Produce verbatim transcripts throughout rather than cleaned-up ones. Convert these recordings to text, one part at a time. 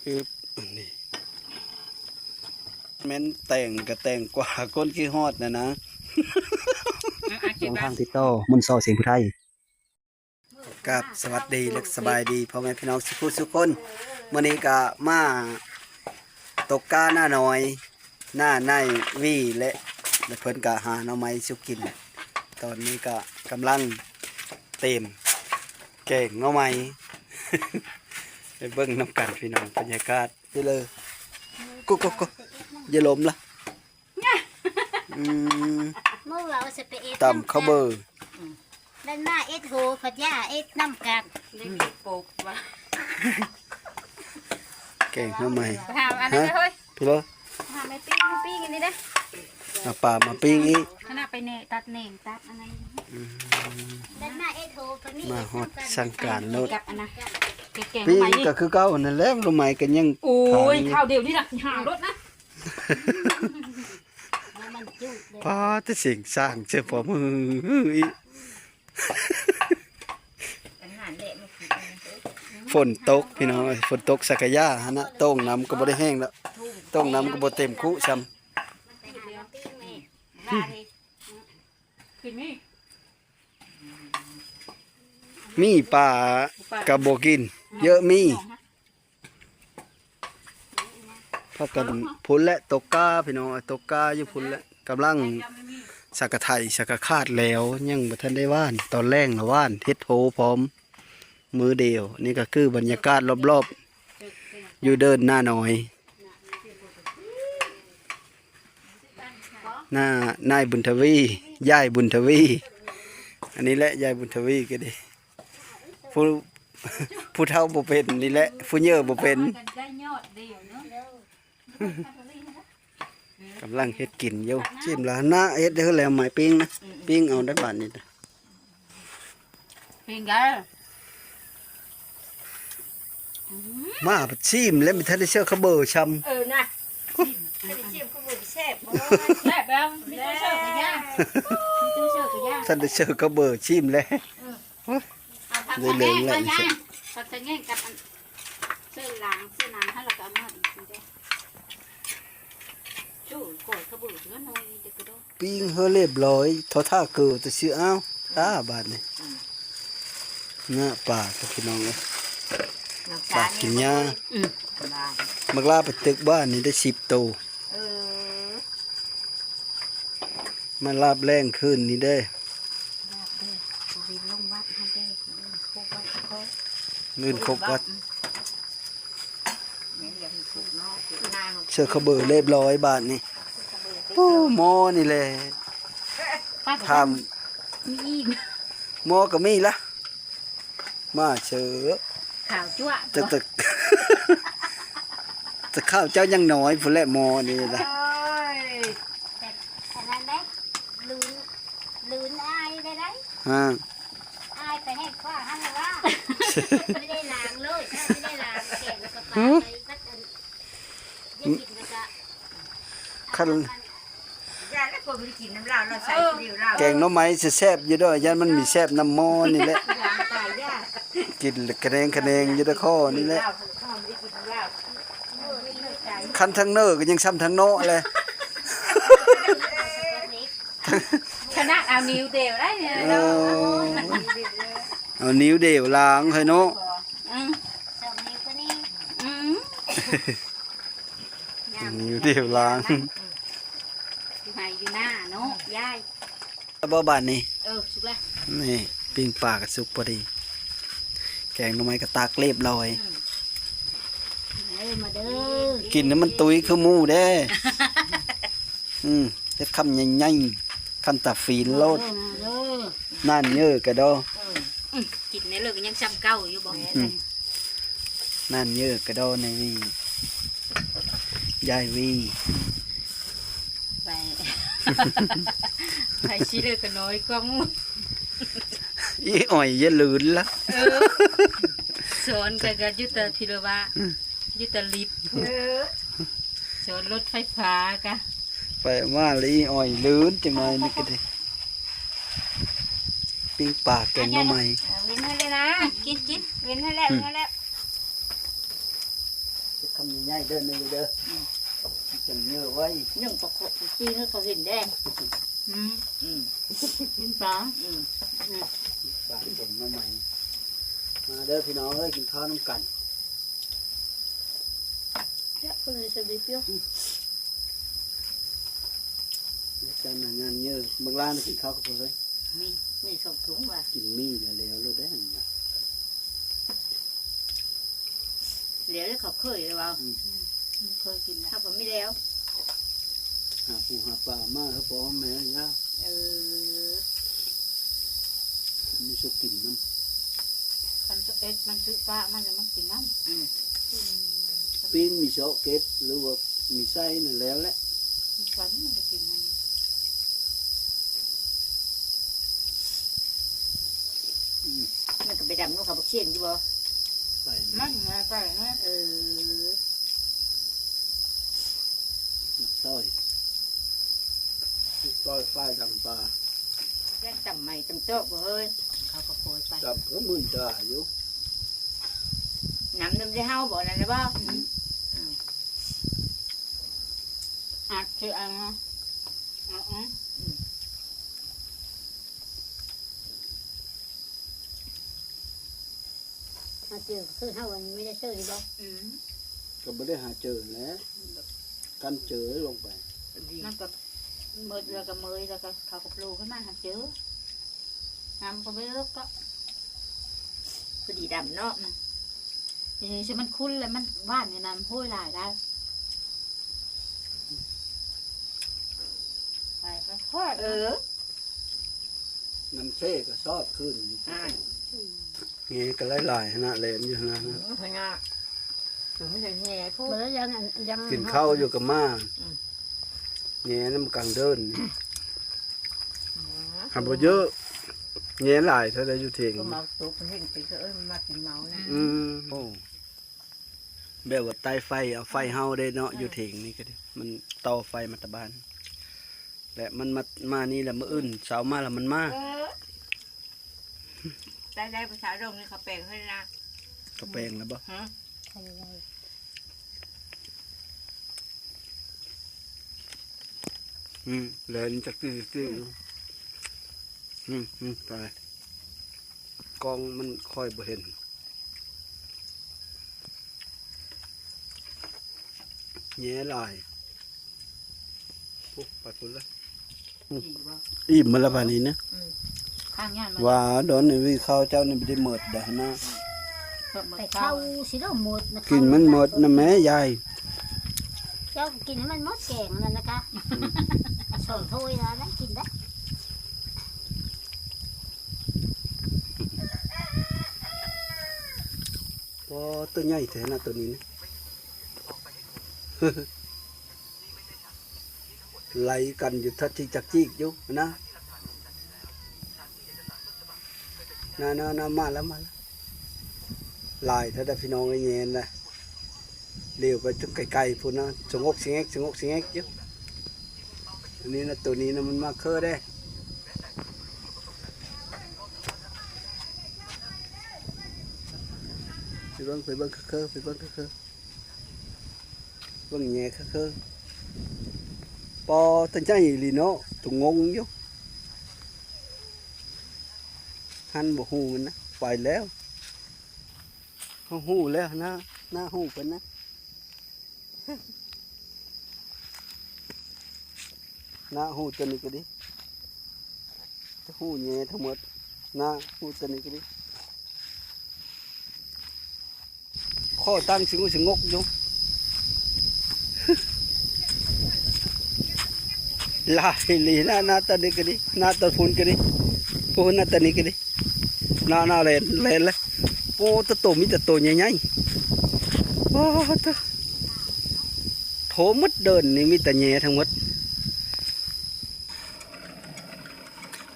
คืออันนี้แม่นแต่งก็แต่งกว่าคนคิดฮอดนะนะ เอาอ่ะ เขียน ลง มา ทางติดต่อ มนต์ซอ เสียงผู้ไทย ครับ สวัสดีและสบายดีพ่อแม่พี่น้องสุขุสุคน มื้อนี้ก็มาตกกาหน้าน้อย หน้าในวีและ และเพิ่นก็หาหน่อไม้สุกิน ตอนนี้ก็กำลังเตรียมแกงหน่อไม้ ไปเบิ่งนำกันพี่น้อง บรรยากาศไปเลย กุ๊กกุ๊กกุ๊ก อย่าล้มละ อืม เมื่อวานจะไปเอ็ด ตำข้าวเบอร์ ด้านหน้าเอ็ดโหผัดหญ้าเอ็ดน้ำกัน เด็กโปกว่ะ แกงหน่อไม้ ถามอันนั้น ฮะ เฮ้ย พี่เหรอ ถามไอ้ปิ้ง ปิ้งอันนี้นะ เอาปลามาปิ้งอีก ขนาดไปเน่ตัดเน่งตัดอะไร อืม ด้านหน้าเอ็ดโหผัดหญ้า มาฮอด เอ็ดน้ำกัน สั่งการโลด กับอันนั้น แกง ปิ้ง หน่อไม้นี่ ก็คือเก่านั่นแหละ หน่อไม้ก็ยัง โอ้ย ทานอยู่ ข้าวเดียวนี่นะ หารถนะ แล้วมันจุกเลย ป้าแต่เสียงสร้างเจอพอมืออีก อาหารแหละมันคือ ฝนตกพี่น้องเอ้ย ฝนตกสักกะยาหั่นนะ โต่งน้ำก็บ่ได้แห้งแล้ว โต่งน้ำก็บ่เต็มคุซ้ำ มันไปหาปิ้งแม่ ว่าเลย กินนี่ มีปลาก็บ่กิน เยอะมี พากันพุ้นและตกกาพี่น้อง ตกกาอยู่พุ้นและ กำลังสักกะไถสักกะคาดแล้ว ยังบ่ทันได้หว่าน ตอนแลงละหว่าน เฮ็ดโหพร้อม มื้อเดียว นี่ก็คือบรรยากาศรอบๆ อยู่เดินหน้าน้อย หน้า นายบุญทวี ยายบุญทวี อันนี้แหละยายบุญทวีก็ดี ผู้ ผู้เฒ่าบ่เป็นนี่แหละ ผู้เยอะบ่เป็น กำลังเฮ็ดกินอยู่ ชิมแล้วนะ เฮ็ดได้แล้ว ไม้ปิ้งนะ ปิ้งเอาได้บาดนี้นะ ปิ้งได้ มาชิมแล้วมีท่านได้เชื่อข้าวเบอร์ช้ำ เออนะ ชิมข้าวเบอร์แซ่บบ่ แซ่บแล้ว มีตัวเชื่อกับย่าง มีตัวเชื่อกับย่าง ท่านได้เชื่อข้าวเบอร์ชิมแล้ว เอาผัก ได้เหลืองแล้ว สะแงงกับอัน เส้นหลางเส้นนั้นให้เราก็เอามาอีกทีเดียว ปิ้งเฮอเรียบร้อย ทอท่าเกิดแต่ชื่อ อ้าว ตาบาดนี่ เนื้อปลากับพี่น้องเอ้ย ปลากินหญ้า อืม บักลาไปตึกบ้านนี่ได้สิบโต เออ มาลาบแรงคืนนี้เด้อ ลาบเด้อ วินลงวัดมาเด้อ ครบวัดเขา เงินครบวัด เชื่อข้าวเบอร์เรียบร้อยบาทนี่ โอ้ หม้อนี่แหละ ป้าบอก ถาม มีอีก หม้อก็มีละ มาเชื่อ ขาวจั๊วะ จะ จะ จะข้าวเจ้ายังน้อยพุ้นแหละหม้อนี่นะ โอ้ย อันนั้นได้ ลืน ลืนอายได้ได้ ฮะ อายไปให้ข้าหันว่า ไม่ได้ล้างเลย ไม่ได้ล้าง แกงกับปลา หือ ไปวัดอัน อย่ากินก็จะ คัน ย่าแล้วก็ไม่ได้กินน้ำเหล้า เราใส่คนเดียวเหล้า แกงหน่อไม้สิแซ่บอยู่เด้อ ย่านมันมีแซ่บน้ำหม้อนี่แหละ ล้างตายย่า กินคะแนงคะแนงอยู่เด้อข้อนี่แหละ เหล้าเขาไม่ได้กินเหล้า คันทางเนอก็ยังซ้ำทางเนาะเลย ขนาดเอานิ้วเดียวได้เนี่ย เออ เอานิ้วเดียวล้างให้เนาะ อืม สองนิ้วก็นี่ อืม เอานิ้วเดียวล้าง อยู่ไหนอยู่หน้าเนาะ ยาย แล้วบ่บาดนี้ เออ สุกแล้ว นี่ ปิ้งปลาก็สุกพอดี แกงหน่อไม้ก็ตักเรียบร้อย อืม เออ มาเด้อ กินแล้วมันตุ้ยคือหมูเด้ อืม เฮ็ดคำใหญ่ๆ คำตาฟีนโลด เออ มาเด้อ นั่นเยอะกะดอ เออ อืม กินในเลิกยังซ้ำเก่าอยู่บ่ อืม นั่นเยอะกะดอในวี ยายวี ไป ไปสิเลิกก็น้อยกว่าหมู่ อีอ้อยอย่าลืนละ เออ สอนกันก็อยู่แต่พิรวะ อืม อยู่แต่ลิฟต์ เออ สอนรถไฟฟ้ากะ ไปมาแล้วอีอ้อยลืนจังหน่อยนี่ก็ดี ปิ้งปลาแกงหน่อไม้ เอาวินให้เลยนะ กินกิน วินให้แล้ว อืม วินให้แล้ว ใหญ่เด้อ หนึ่งเด้อ อืม จังเยอะไว้ นึ่งปลาขอดจีนให้เขาเห็นแดง อืม อืม กินปลา อืม อืม ปลาสดมาใหม่ มาเด้อพี่น้องเอ้ย กินข้าวนำกัน เดี๋ยวคนเลยจะไปเปรี้ยว แล้วกันนะ งานเยอะ เมื่อวานกินข้าวกับเพื่อน มี มีสองถุงว่ะ กินมีแล้ว แล้วได้หันนะ แล้วเขาเคยเลยว่า อืม อืม เคยกินนะ ถ้าผมไม่แล้ว หาปูหาปลามาให้พ่อแม่ย่า เออ มีสุกินน้ำ คันสิบเอ็ดมันซื้อปลามันจะมากินน้ำ อืม ปิ้งมีเซาะเก็ดหรือว่ามีไส้นั่นแล้วแหละ มันจะกินน้ำ อืม มันก็ไปดำนกเขาบ่เขียนอยู่บ่ ไป มันไงไปนะ เออ ต้อย ต้อยฝ้ายดำปลา แยกต่ำใหม่ต่ำโต๊ะบ่เฮ้ย เขาก็โกยไป ดำก็มื่นตาอยู่ น้ำนมได้เฮาบ่นั่นนะบ่ อืม อืม อัดคืออันนะ เอาอืม อืม มาเจอคือเฮาอันนี้ไม่ได้ซื้อนี่บ่ อืม ก็บ่ได้หาเจอแหละ กันเจอลงไป ดี มันก็เมิดแล้วก็เมยแล้วก็เขาก็ปลูกขึ้นมาหาเจอ น้ำก็ไม่เลิกก็ พอดีดำเนาะ อืม ทีนี้สิมันคุ้นแล้วมันหวานนี่นะ มันโห้ยหลายได้ ไปค่อยๆ เออ น้ำเช่ก็ซอดขึ้น อ่า นี่ก็หลายๆนะ แหลมอยู่นะ อืม พะงา ถึงไม่ใช่แง่พูด แล้วยัง ยัง กินข้าวอยู่กับม่า อืม แหน่นำกลางเดิน อืม หาบ่เยอะ แหน่หลายเท่าใดอยู่เถียง ก็มาตุกเห็นติก็ เอ้ย มันมากินเมานะ อืม โอ้ แบบว่าใต้ไฟ เอาไฟเฮาได้เนาะ เออ อยู่เถียงนี่ก็ดี มันต่อไฟมาแตะบ้าน และมันมา มานี่แหละ มื้ออื่นเช้ามาแล้วมันมา เออ ได้ ได้ภาษาดงนี่เขาแปลงให้นะ เขาแปลงแล้วบ่ ฮะ อืม แล้วมันจะตื้อๆอยู่ อืม อืม ตาย กล้องมันค่อยบ่เห็น แหน่หลาย ปุ๊บ ไปปุ๊บละ ดีบ่ อิ่มมาแล้วบาดนี้นะ อืม ข้างย่านมัน ว่าดอนนี่วิข้าวเจ้านี่บ่ได้หมดได้นะ เพิ่มหมด แต่ ข้าว ข้าวสิเราหมดนะ กินมันหมดนะแม่ยาย เจ้ากินให้มันหมดแกงนั่นนะคะ อืม สองถ้วยแล้วนะกินได้ โอ้ ตัวใหญ่แท้นะตัวนี้นะ ไหลกันอยู่ทักจิกจักจิกอยู่นะ น่า น่า น่า มาแล้ว มาแล้ว หลายเท่าใดพี่น้องไอ้แหน่นะ เหลียวไปจนไกลๆพู้นนะ สงกสิงเอก สงกสิงเอกอยู่ อันนี้นะ ตัวนี้นะ มันมาเคอเด้ ไปเบิ่ง ไปเบิ่งเคอๆ ไปเบิ่งเคอๆ เบิ่งแหน่เคอๆ ปอตะใหญ่อีหลีเนาะ ตัวงงอยู่ หันบ่ฮู้มันนะ ไปแล้ว เขาฮู้แล้วนะ หน้าฮู้เพิ่นนะ หน้าฮู้ตัวนี้ก็ดี ฮู้แหน่ทั้งหมด หน้าฮู้ตัวนี้ก็ดี ข้อตั้งสิงสงกอยู่ หลายอีหลีนะ หน้าตานี้ก็ดี หน้าตาพุ้นก็ดี พู้นหน้าตานี้ก็ดี หน้า หน้าแลน แลนเลย โอ้ ตะโตมีแต่โตใหญ่ๆ โอ้ ตะ โถหมดเดินนี่มีแต่แหน่ทั้งหมด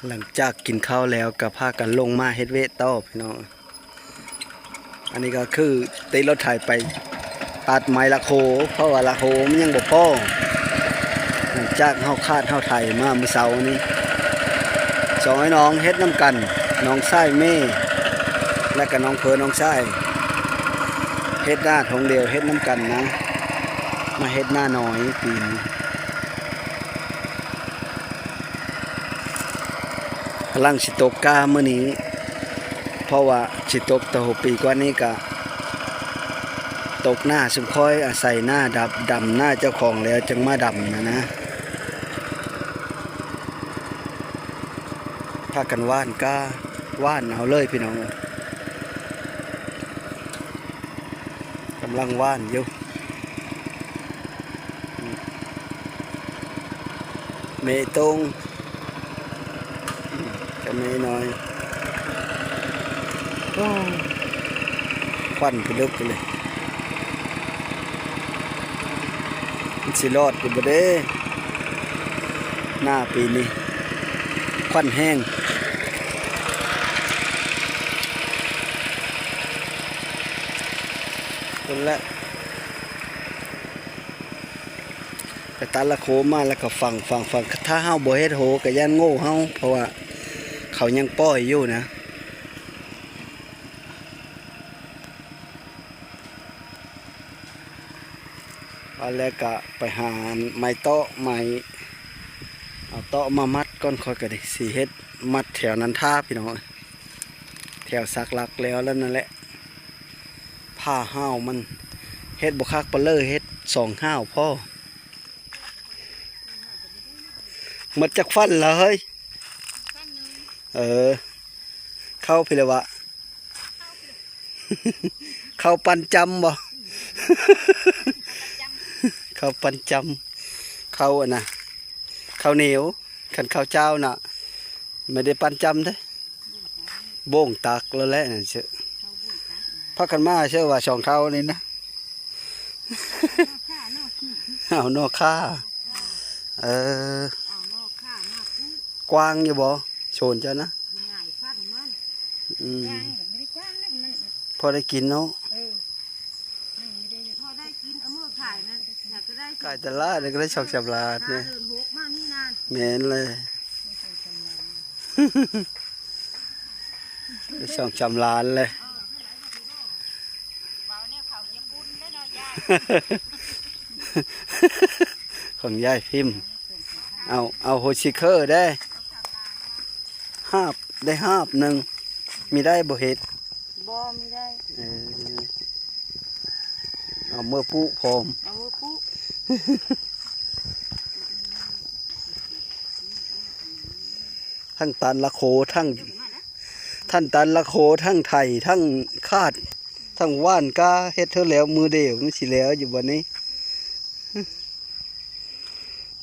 หลังจากกินข้าวแล้วก็พากันลงมาเฮ็ดเวทต่อพี่น้อง อันนี้ก็คือติดรถไถไปตัดไม้ละโค เพราะว่าละโคมันยังบ่พอ หลังจากเฮาคาดเฮาไถมามื้อเช้านี้ สองไอ้น้องเฮ็ดนำกัน น้องชายเมย์ และก็น้องเพิร์นน้องชาย เฮ็ดหน้าทงเดียวเฮ็ดนำกันนะ มาเฮ็ดนาน้อยปีนี้ กำลังสิตกกามื้อนี้ เพราะว่าสิตกแต่หัวปีกว่านี้ก็ ตกนาซุมคอยอาศัยนาดับ ดำนาเจ้าของแล้วจึงมาดำนะนะ พากันหว่านกา หว่านเอาเลยพี่น้อง กำลังหว่านอยู่ เมตง จะไม่น้อย โอ้ ควันไปลึกเลย มันสิรอดอยู่บ่เด้ หน้าปีนี้ ควันแห้ง คนละ ไปตัดละโคมาแล้วก็ฝัง ฝัง ฝัง ถ้าเฮาบ่เฮ็ดโหก็ย่านโง่เฮา เพราะว่าเขายังปล่อยอยู่นะ เอาแล้วก็ไปหาไม้เตาะ ไม้ เอาเตาะมามัดก่อน ค่อยก็ได้สิเฮ็ดมัดแถวนั้นท่าพี่น้อง แถวสักหลักแล้ว แล้วนั่นแหละ ผ้าห้าวมัน เฮ็ดบ่คักปานเลย เฮ็ดสองห้าวพอ หมดจักฟันละเฮ้ย เออ เข้าพีละวะ เข้าปั้นจำบ่ เข้าปั้นจำ เข้าอันน่ะ เข้าเหนียว คันเข้าเจ้าน่ะ ไม่ได้ปั้นจำเด้ โบ่งตักแล้วแหละนั่นเชอะ พากันมาเชื่อว่าสองเท่านี่นะ เอานอกค่า เออ กว้างอยู่บ่ โซนเจ้านะ อืม พอได้กินเนาะ เออ มันมีได้พอได้กิน เอาเมื่อขายนั่น อยากก็ได้ ขายตลาดแล้วก็ได้สองสามล้านเนี่ย เดือนหกมานี่นาน แม่นเลย ได้สองสามล้านเลย เบาเนี่ยเขาจะปุ้นได้เนาะยาย ของยายพิมพ์ เอา เอาโฮชิเคอร์ได้ หาบ ได้หาบหนึ่ง มีได้บ่เฮ็ด บ่มีได้ เออ เอาเมื่อปุ๊พร้อม เอาเมื่อปุ๊ ทั้งตันละโค ทั้ง ทั้งตันละโค ทั้งไถ ทั้งคาด ทั้งหว่านกา เฮ็ดเท่าแล้วมือเดียวมันสิแล้วอยู่บัดนี้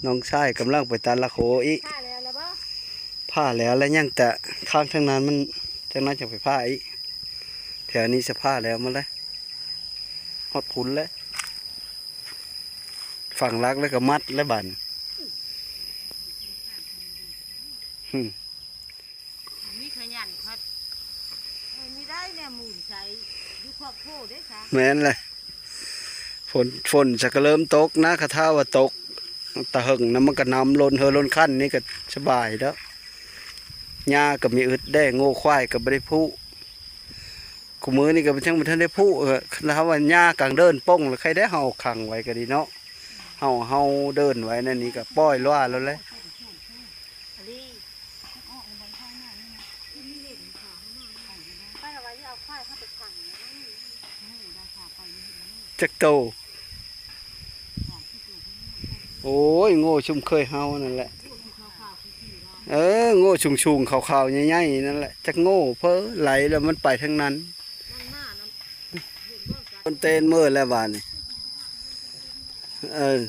น้องชายกำลังไปตัดละโคอีก ผ่าแล้วแล้วบ่ ผ่าแล้ว แล้วยังแต่ข้างทางนั้นมัน ทางนั้นจะไปผ่าอีก แถวนี้สะผ่าแล้วมาแล้ว ฮอดพุ้นแล้ว ฝังหลักแล้วก็มัดแล้วบัด อืม มีขยันพัด เออ มีได้เนี่ยหมุนใส่ อยู่ครอบครัวได้ซะ แม่นเลย ฝน ฝนจะก็เริ่มตกนะ คาถาว่าตก ตะเหิงนะ มันก็น้ำล้นเฮือล้นคันนี่ก็สบายแล้ว หญ้าก็มีอึดแด้ โง่ควายก็บ่ได้พุ คู่มื้อนี่ก็บ่ทัน บ่ทันได้พุ เออ คันเฮาว่าหญ้ากลางเดินป่งแล้ว ใครได้เฮาขังไว้ก็ดีเนาะ เฮา เฮาเดินไว้นั่นนี่ก็ปล่อยล้าแล้วแหละ จักโต โอ้ย โง่ชุมเคยเฮานั่นแหละ เออ โง่สูงๆ ขาวๆ ใหญ่ๆ นั่นแหละ จักโง่เพ้อไหลแล้วมันไปทางนั้น ต้นเตนเมื่อแล้วบาดนี่ เออ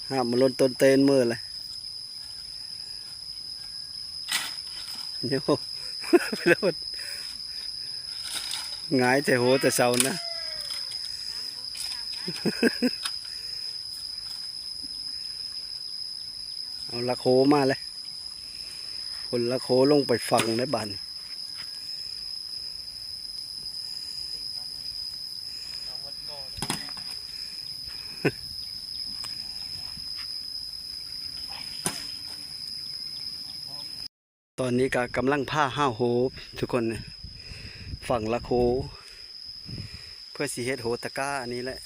หามาล้นต้นเตนเมื่อแล้ว โย ไปโลด หงายแต่หัวแต่เสานะ เอาละโคมาเลย คนละโคลงไปฝังในบ้าน ตอนนี้ก็กำลังผ่าห้าวโห ทุกคนเนี่ย ฝังละโค เพื่อสิเฮ็ดโหตะกร้าอันนี้แหละ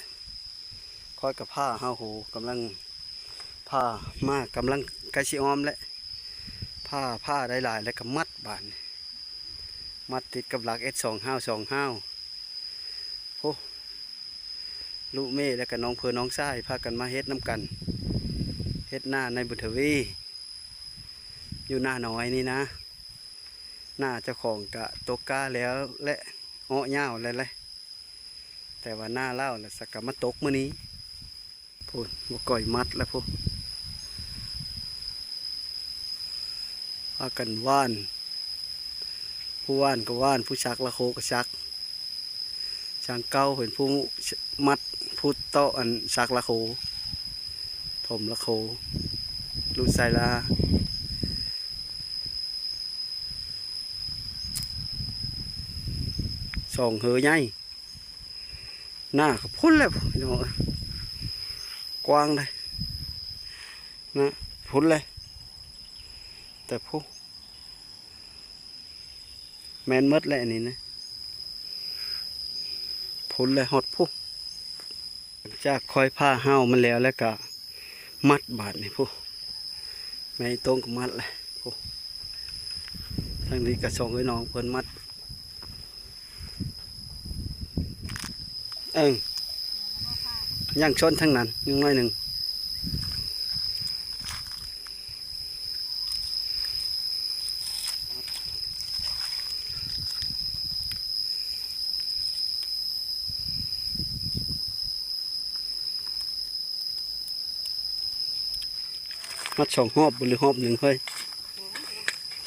ข้อยก็ผ่าห้าวโห กำลังผ่ามากำลังใกล้สิอ้อมแล้ว ผ่า ผ่าได้หลายแล้วก็มัดบาดนี้ มัดติดกับหลักเอ็ดสองห้าวสองห้าว โอ้ ลูกเมย์แล้วก็น้องเพื่อนน้องชายพากันมาเฮ็ดนำกัน เฮ็ดนาในบุญทวี อยู่นาน้อยนี่นะ นาเจ้าของก็ตกกาแล้วและ เงาะยาวแล้วแหละ แต่ว่านาลาวแล้วสะกะมาตกมื้อนี้ พู้น บ่ก่อยมัดแล้วพู้น พากันหว่าน ผู้หว่านก็หว่าน ผู้ชักละโคก็ชัก ช่างเก่าเป็นผู้มัด ผู้เตาะอันชักละโค ถมละโค ลูกไซลา สองเฮือใหญ่ หน้าก็พุ้นแหละพี่น้องเอ้ย กว้างเลยนะ พุ้นเลย แต่พุ้น แม่นหมดแหละอันนี้นะ พุ้นเลย ฮอดพุ้น หลังจากค่อยผ่าห้าวมันแล้ว แล้วก็มัดบาดนี่พุ้น แม่อีต้งก็มัดเลยพุ้น ทางนี้ก็ส่งให้น้องเพิ่นมัด เอิง ยังชนทางนั้นยังน้อยหนึ่ง มัดสองรอบบ่หรือรอบหนึ่งเฮ้ย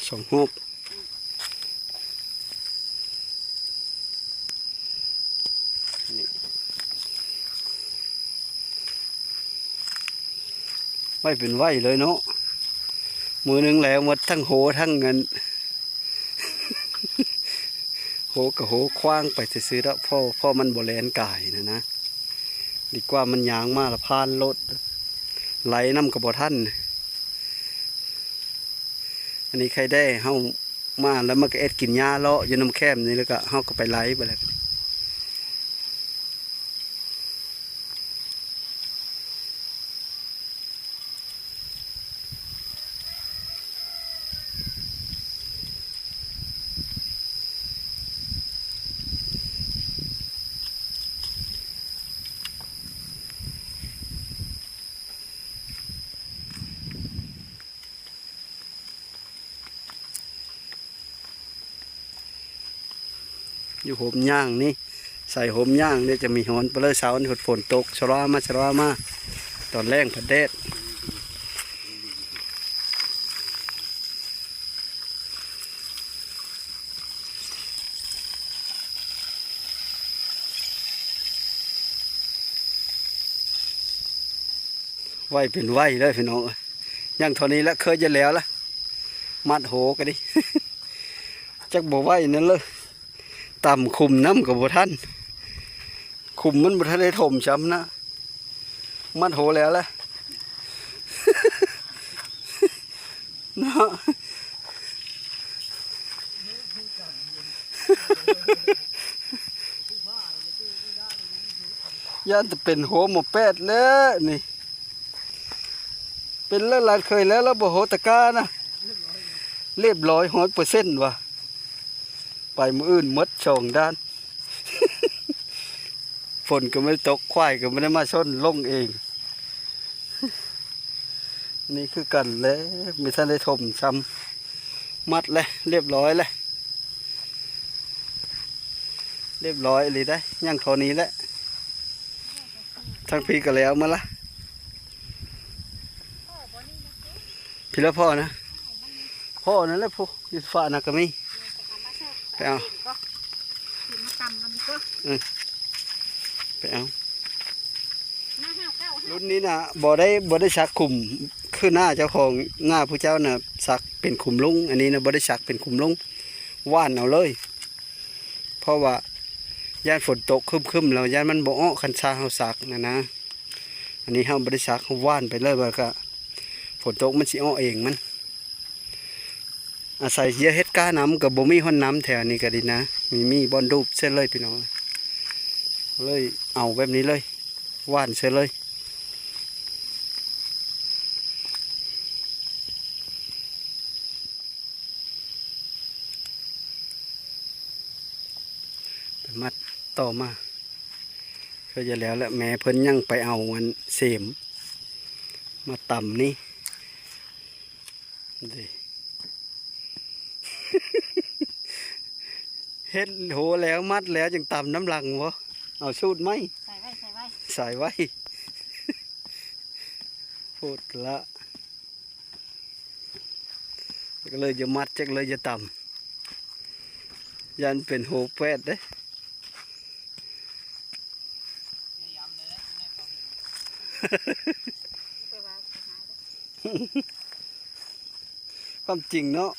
สองรอบ นี่ ไว้เป็นไว้เลยเนาะ มือหนึ่งแล้วหมดทั้งโหทั้งเงิน โหกับโหคว้างไปซื่อๆแล้ว พ่อ พ่อมันบ่แล่นกายนะนะ ดีกว่ามันยางมาละพานรถ ไหลน้ำก็บ่ทัน อันนี้ใครได้เฮามาแล้วมันก็เอ็ดกินหญ้าเลาะอยู่น้ำแคมนี่ แล้วก็เฮาก็ไปไหลไปแล้ว อยู่โฮมย่างนี่ ใส่โฮมย่างนี่จะมีฮ้อนไปเลย เช้านี่ฝนตกชะลอมาชะลอมา ตอนแลงพัดแดด ไว้เป็นไว้เลยพี่น้องเอ้ย ยังเท่านี้ละ เคยจะแล้วละ มัดโหก็ดี จักบ่ไหวนั่นเลย ต่ำขุมน้ำก็บ่ทัน ขุมมันบ่ทันได้ถมซ้ำนะ มัดโหแล้วละ เนาะ ย่านจะเป็นโหหมอแปดแล้วนี่ เป็นแล้วหลายเคยแล้ว แล้วบ่โหตะกร้านะ เรียบร้อยร้อยเปอร์เซ็นต์ว่ะ ไปมื้ออื่นหมดสองด้าน ฝนก็ไม่ตก ควายก็ไม่ได้มาชน ลงเอง นี่คือกันแล้ว ไม่ทันได้ถมซ้ำ มัดแล้ว เรียบร้อยแล้ว เรียบร้อยเลยได้ ยังเท่านี้แหละ ทั้งพี่ก็แล้วมาละ พี่ละพ่อนะ พ่อนั่นแหละผู้อยู่ฝ่านะก็มี ไปเอา ไปเอา รุ่นนี้นะบ่ได้ บ่ได้สักขุม คือหน้าเจ้าของ หน้าผู้เจ้านะสักเป็นขุมลุ่ง อันนี้นะบ่ได้สักเป็นขุมลุ่ง หว่านเอาเลย เพราะว่าย่านฝนตกครึ้มๆแล้วย่านมันบ่ออก คันซาเฮาสักนะนะ อันนี้เฮาบ่ได้สัก เฮาหว่านไปเลย ว่าก็ฝนตกมันสิออกเองมัน อาศัยเยียเฮ็ดก้าน้ำ ก็บ่มีฮ้อนน้ำแถวนี้ก็ดีนะ มี มีบ่อนดูบเส้นเลยพี่น้อง เลยเอาแบบนี้เลย หว่านเส้นเลย ไปมัดต่อมา ก็จะแล้วแหละ แม่เพิ่นยังไปเอาอันเสมมาตำนี่ นี่ เฮ็ดโหแล้วมัดแล้วจังตำน้ำหลังบ่ เอาสูตรใหม่ ใส่ไว้ ใส่ไว้ ใส่ไว้ โพดละ จักเลยจะมัด จักเลยจะตำ ย่านเป็นโหแปดเด้ ความจริงเนาะ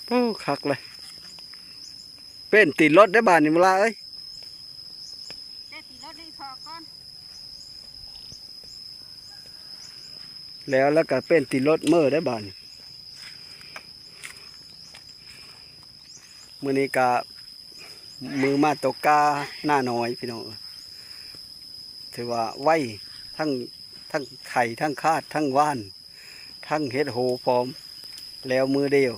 โอ้ คักเลย เป็นตีนรถได้บาดนี่ เวลาเอ้ย ได้ตีนรถได้พอก่อน แล้ว แล้วก็เป็นตีนรถเมื่อได้บาดนี่ มื้อนี้ก็ มือมาตกกาหน้าน้อยพี่น้อง ถือว่าไว ทั้ง ทั้งไถ ทั้งคาด ทั้งหว่าน ทั้งเฮ็ดโหพร้อม แล้วมือเดียว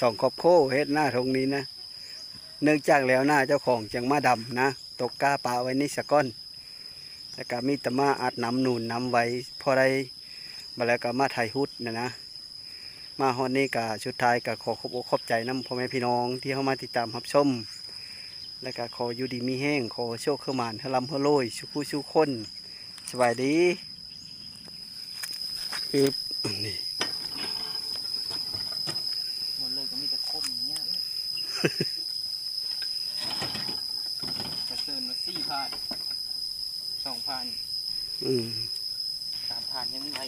สองครอบครัวเฮ็ดหน้าทงนี้นะ เนื่องจากแล้วหน้าเจ้าของจังมาดำนะ ตกกาปะไว้นี่สะก่อน แล้วก็มีแต่มาอัดน้ำหนุนน้ำไว้ พอได้ บัดแล้วก็มาไถฮุดนะนะ มาฮอดนี้ก็สุดท้ายก็ขอขอบอกขอบใจนำพ่อแม่พี่น้องที่เข้ามาติดตามรับชม แล้วก็ขออยู่ดีมีแฮง ขอโชคเข้าหมานให้ร่ำให้รวย สุขุสุขคน สบายดี อึบ นี่ หมดเลยก็มีแต่คมอย่างเงี้ย กระเซินมาสี่พัน สองพัน อืม สามพันยังไม่ไหว